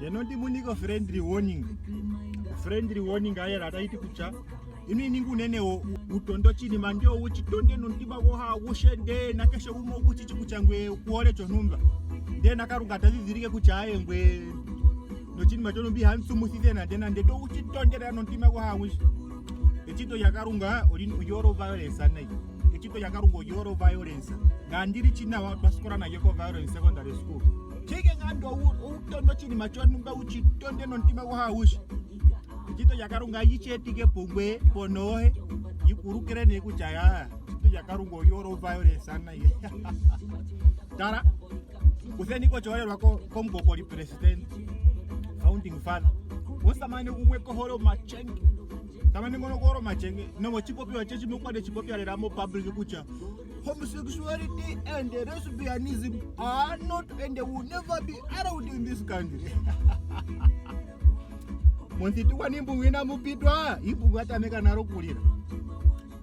Yeno ndi munike friendly warning. Friendly warning ayela taiti kutya ino ininga unene utondo oshinima ndi owuchitonde nomutima gwoye agushe ndee nakeshe gumwe okuchichi kutya ngweye okuhole chontumba ndee nakalunga ta dhidhilike kutya aye ngweye noshinima chontumba ihamusumuthithe nande nande to wuchitondela nomutima gwoye agushe echito lyakalunga olyihole violence nayi echito lyakalunga olyihole violence ngandili chinawa twasikola naye ko violence secondary school chike ngando outondo oshinima chontumba wuchitonde nomutima gwoye agushe echito lyakalunga yichietike pungwe ponohe yikulukile ne kutya ya echito lyakalunga olyihole violence nayi tala kutheni koshiholelwa komukokoli president founding father omusamane gumwe kohole omachenge samane ngono kohole omachenge nomochipopiwa che chimwe okwali echipopya lela mo public kutya homosexuality and lesbianism are not and will never be allowed in this country Muthitu kwa nimbungu inamupitwa imbungu yatameka nalo kulila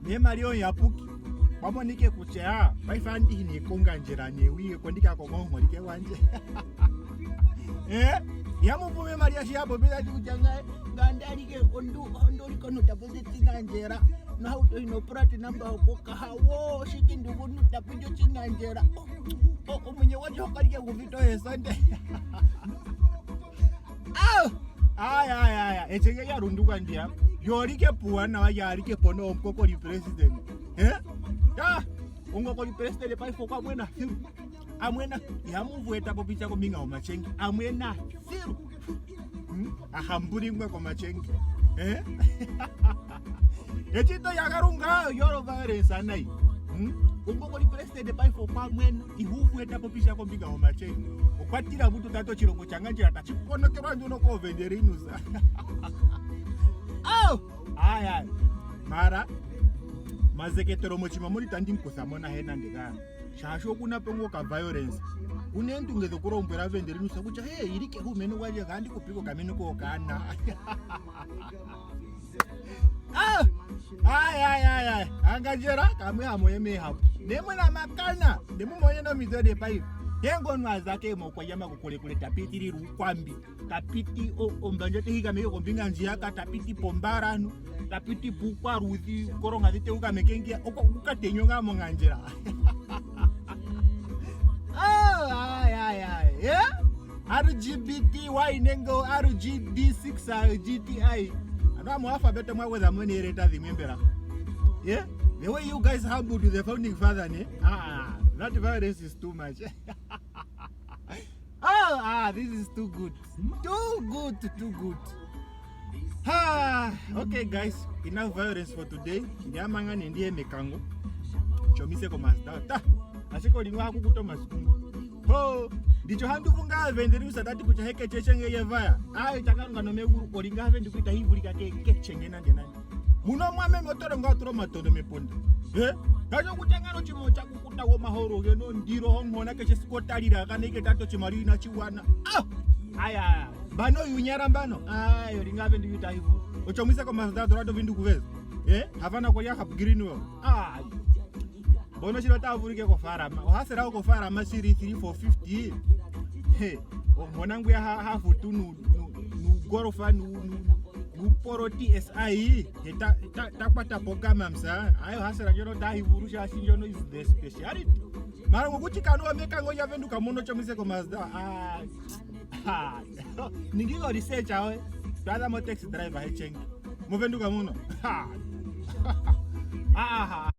nemali oyapuki kwamonike kutya paife andihine kongandjera newiye kondikakongongholike wanje eh yamupume mali yashiyapo pitati kutya ngandalike ondoliko notapozitsinganjera nohauto ino platinum okokahawo shikinduku notapujo tsinganjera omunye wandje hokalike guvito hesonde aya aya aya echenge lyalunduka ndiya lyolike puwanawa lyalike po nomukokoli president eh ta omukokoli president paife okwa mwena thilu amwena ihamu eta popicha kombinga yomachenge amwena thilu hmm? ahambulingwe komachenge eh echito lyakalunga yolovaerensa nayi hmm? omukokoli president paife okwa mwena ihuvu eta popicha kombinga yomachenge okwa tila mutu tati oshilongo changandjela tashi ponokelwa nduno koovenderinus oh! aya mara mazeketelo mochima muli tandi nkutha mo nahe nande ka shaashi okuna po ngoka violence kuna eendunge dhokulombwela venderinus kutya he ili kehumeno gwandje gandi kupiko kameno kokana Ah! Ay, ay, ay, ay. Angajera kamwe hamoye mehapo. Nemwe na makana. Nemumonye no mizo de paife. Yengo nwazake mo kwa yama kukule kule tapiti liru kwambi. Tapiti ombanja tehiga meke kombinga njiyaka tapiti pombarano. Tapiti pukwa ruthi koronga dhite ukamekengia ukatenyo nga monganjera. Ah, ay, ay, ay. Yeah? RGBTY nenge RGD6 GTI. Ano amo alphabet mwa gwedha mo neereta dhimwe mbela. Yeah? The way you guys humble to the founding father ne? Ah, that violence is too much. ah, ah, this is too good. Too good, too good. Ah, okay guys, enough violence for today. Ndiamanga nendiye mekango. Chomise ko master. Ta. Ashike olingwa hakukuto masiku. Ho, ndicho handuvungave ndiri usatati kutya heke chechenge yevaya. Ayi takarunga nomeguru olingave ndikuita hivulika ke kechenge nande nande. Muno mwame motoro ngaturo matondo meponda. Eh? Kacho kutengano chimo chakukuta wo mahoro geno ndiro hongona keshe sikotalira kaneke tato chimali ina chiwana. Ah! Aya, mbano yunyara mbano. Ayo lingave ndikuita hivu. Ochomisa kwa mazadoro ato vindu kuveza. Eh? Havana kwa yaha green wo. Ah. Mbono shiro tavulike kofarama. Ohasera kofarama shiri 3 450. He, omona nguya hafutu nu nu gorofa nu nu poroti SI ta ta kwata poka mamsa. Ayo hasera njono tahivuru shashi njono is the speciality. Mara ngokuti kano mekango yavenduka muno chomise ko Mazda. Ah. Ah. Ningiko research awe. Twadha mo taxi driver hechengi. Muvenduka muno. Ha. Ah.